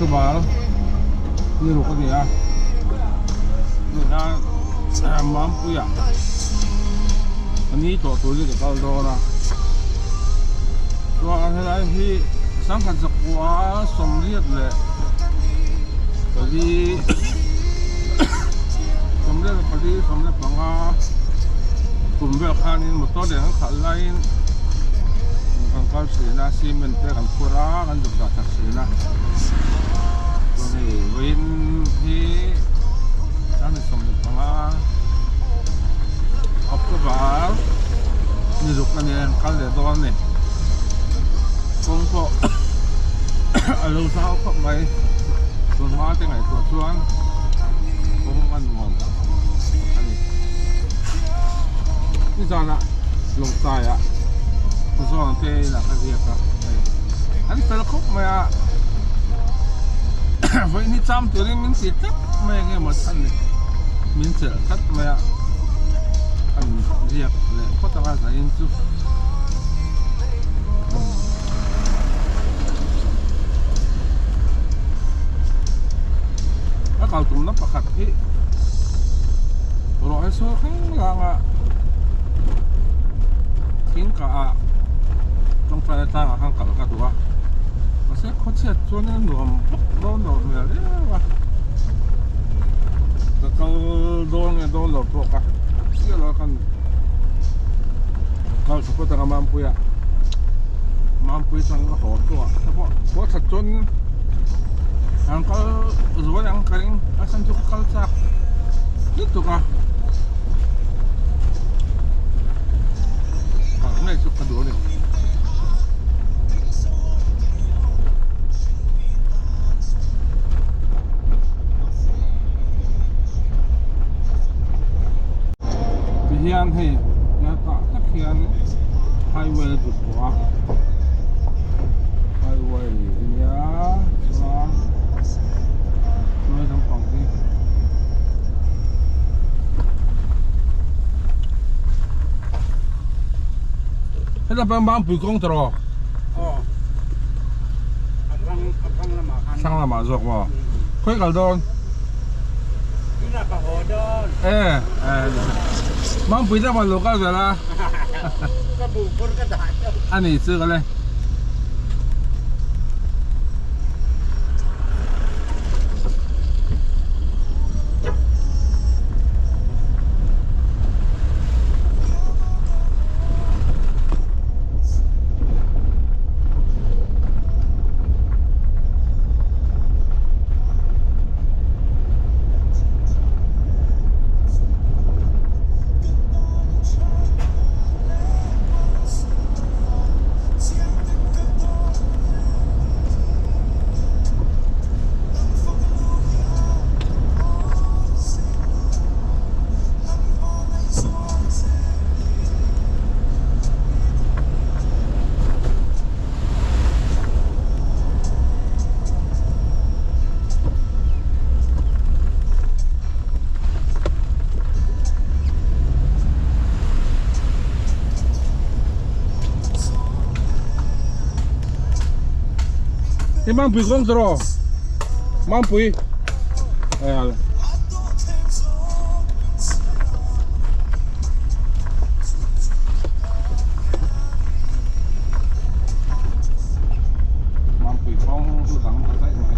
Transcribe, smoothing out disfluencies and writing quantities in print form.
October ni ruk a ni a tunah Mampuia a ni tawh turin ka kal dawn a chuan helai hi sangkhat zakua sawmriat leh pali sawmriat leh pali sawmriat panga kum vel khanin motor lian an khalh laiin kan kal thin a cement te kan phur a kan zuk dah that thin a chuan hei vawiin hi sangkhat 15 October ni ruk a nia an kal leh dawn a ni kawng pawh a lo zau khawp mai tun hma te ngaihtuah chuan kawng a nuam a ni nizanah lawngtlaiah zawn te inah ka ziak a hei an fel khawp mai a vawiin hi cham turin min ti tlat mai enge maw chhan ni min chelh tlat mai a an ziak leh phawt anga zain chu. A kal tumna pakhat hi ruah hi sur thleng lang a thing kah ah tawngtai atlangah khan kal ka duh a mahse khawchhiat chuan in nuam vak dawn lo hmel riau a ka kal dawn nge dawn lo pawh ka hriat loh a khan kal tha phawt ang a Mampuia Mampui chuan ka haw tawh a hei pawh haw that chuan an kal zual ang ka ring a chhan chu ka kal chak lutuk a kal ngei chu ka duh a ni. Tihian hei hetah tak hian highway a zut tawh a highway ania chuan hnuai lampang hi heta pawh Mampui kawng tawh rawh aw a thlang a thlang lamah khan thlang lamah zawk maw khawi kal dawn Tunah ka haw dawn e Mampui te pawh lo kal vel a ka buh phur ka dah teuh a ni chu ka le. Hei Mampui kawng chu rawh Mampui Mampui kawng chu dang ta daih mai.